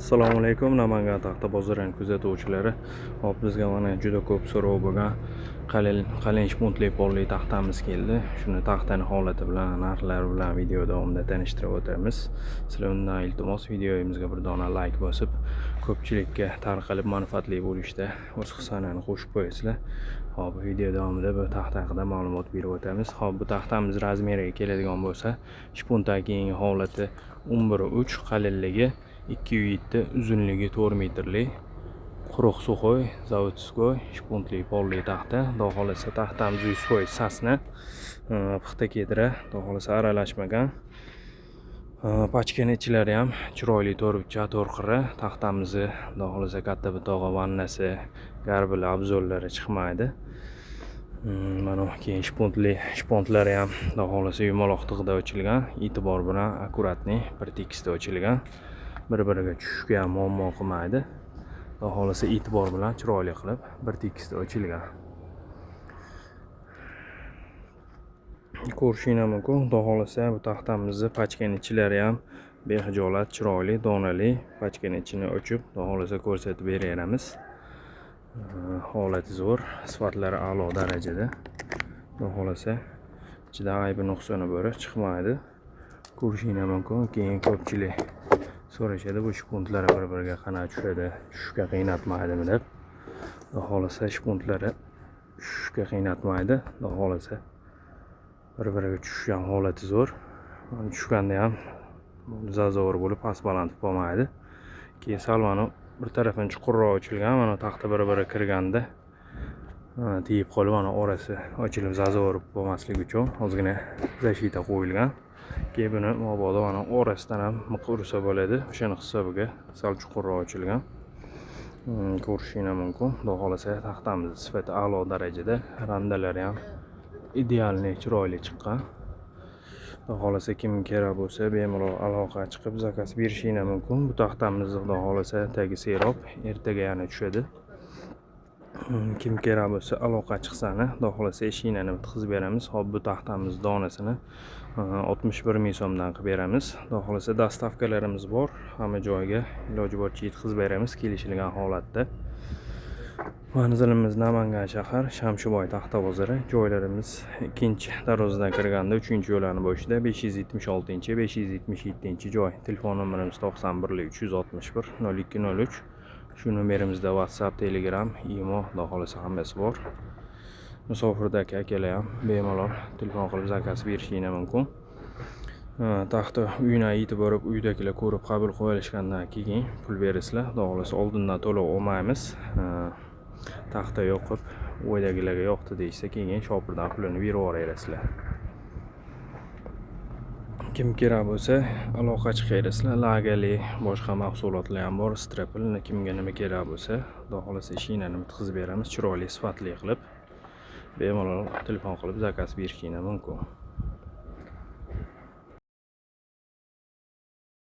Assalomu alaykum, Namangan taxta bozorining kuzatuvchilari. Hop, bizga mana juda ko'p so'rov bo'lgan qalin qalin shpuntli polli taxtamiz keldi. Shuni taxtani holati bilan, narxlari bilan video davomida tanishtirib o'tamiz. Sizlar undan iltimos videomizga bir dona like bosib, ko'pchilikka tarqalib manfaatli bo'lishda o'z hissani qo'shib qo'yasizlar. Hop, video davomida bu taxta haqida ma'lumot berib o'tamiz. Hop, bu taxtamiz razmeriga keladigan bo'lsa, shpuntdan keyingi holati 11,3, qalinligi 2,7, uzunligi 4 metrli, quruq сухой, заводской, shpuntli polli taxta. Xudo xohlasa, taxtamiz 100% сосна, пихта, кедра, xudo xohlasa, aralashmagan. Pachkani ichlari ham chiroyli, to'rtburchak, to'rt qirra. Taxtamizni, xudo xohlasa, katta butog'i, vannasi, garbili, обзор lari chiqmaydi. Mana keyin shpuntli shpontlari ham, xudo xohlasa, yumaloq tig'da ochilgan, e'tibor bilan, аккуратный, bir tekisda ochilgan, bir biriga tushishga ham muammo qilmaydi. Xudo xohlasa, e'tibor bilan, chiroyli qilib, bir tekisda ochilgan. Ko'rishinglar mumkin. Xudo xohlasa, bu taxtamizni pachkani ichlari ham behijolat, chiroyli, donali. Pachkani ichini ochib, xudo xohlasa, ko'rsatib beraveramiz. Holati zo'r, sifatlari a'lo darajada. Xudo xohlasa, ichida aybi nuqsoni bori chiqmaydi. Ko'rishinglar mumkin. Keyin ko'pchilik so'rashadi, bu shpuntlari bir biriga qanaqa tushadi, tushishga qiynatmaydimi deb. Xudo xohlasa, shpuntlari tushishga qiynatmaydi. Xudo xohlasa, bir biriga tushishi ham holati zo'r. Tushganda ham зазор bo'lib, past baland bo'lmaydi. Keyin sal mana bir tarafini chuqurroq ochilgan, mana taxta bir biri kirganda tegib qolib, mana orasi ochilib, зазор bo'lmasligi uchun ozgina защита qo'yilgan. Keyin buni mabodo mana orasidan ham miq ursa bo'ladi, o'shani hisobiga sal chuqurroq ochilgan. Ko'rishinglar mumkin. Xudo xohlasa, taxtamiz sifati a'lo darajada, randalari ham идеальный, chiroyli chiqqan. Xudo xohlasa, kim kerak bo'lsa, bemalol aloqa chiqib, заказ berishinglar mumkin. Bu taxtamizni, xudo xohlasa, tagi serob, ertaga yana tushadi. Kim kerak bo'lsa, aloqa chiqsani, xudo xohlasa, eshigini bitkazib beramiz. Hop, bu taxtamiz donasini 61 000 so'mdan qilib beramiz. Xudo xohlasa, доставка larimiz bor, hamma joyga iloji boricha yetkazib beramiz kelishilgan holatda. Manzilimiz Namangan shahar, Shamshiboy taxta bozori. Joylarimiz ikkinchi darvozadan kirganda uchinchi yo'lani boshida, 576, 577 joy. Telefon nomerimiz 91 361 02 03. Shu nomerimizda WhatsApp, Telegram, Imo, xudo xohlasa, hammasi bor. Musofirdagi akalar ham bemalol telefon qilib заказ berishinglar mumkin. Taxta uyina yetib borib, uydagilar ko'rib, qabul qilib olishgandan keyin pul berasizlar. Xudo xohlasa, oldindan to'lov olmaymiz. Taxta yoqib, uydagilarga yoqdi deyishsa, keyin shopirdan pulini berib yuboraverasizlar. Kim kerak bo'lsa, aloqa chiqaverasizlar. Lagali boshqa mahsulotlar ham bor, стропил. Kimga nima kerak bo'lsa, xudo xohlasa, eshigini bitkazib beramiz, chiroyli, sifatli qilib. Bemalol telefon qilib заказ berishinglar mumkin.